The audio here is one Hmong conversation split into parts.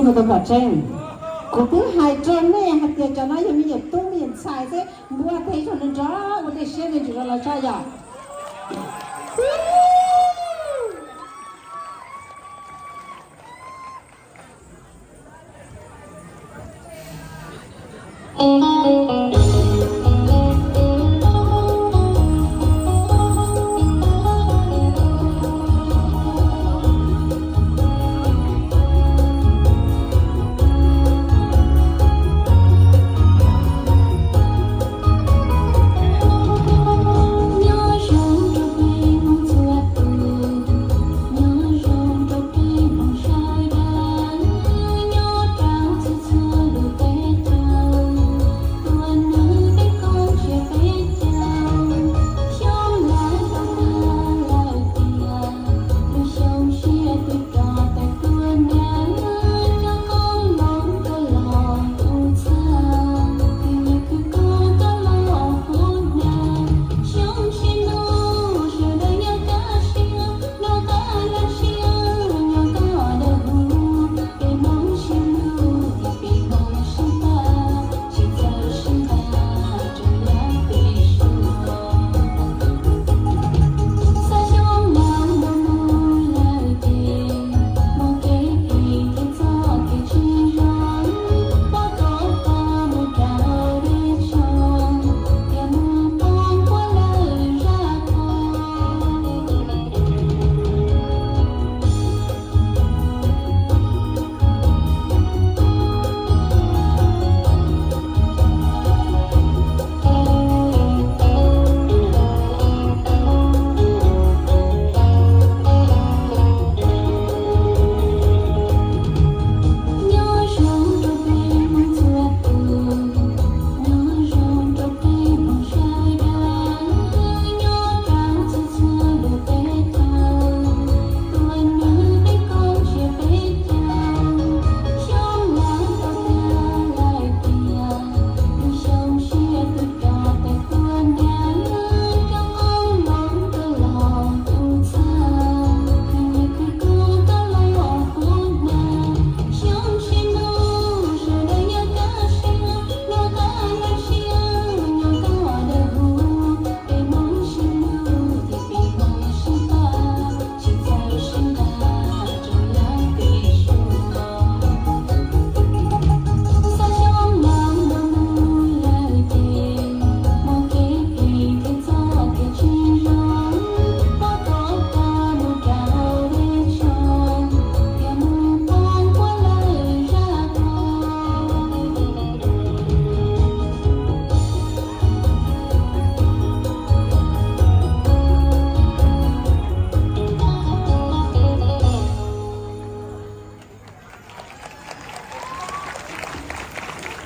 Tus pom tseeb, kuv twb hais rau nej hais tias cov no yog me nyuam tub me nyuam ntxhais xwb, npuaj teg zog nrov nrov ua dej siab me ntsis rau lawv saib yom.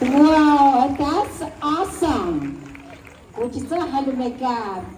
Wow, that's awesome. Kuv tsis txawj hais lus Meskas.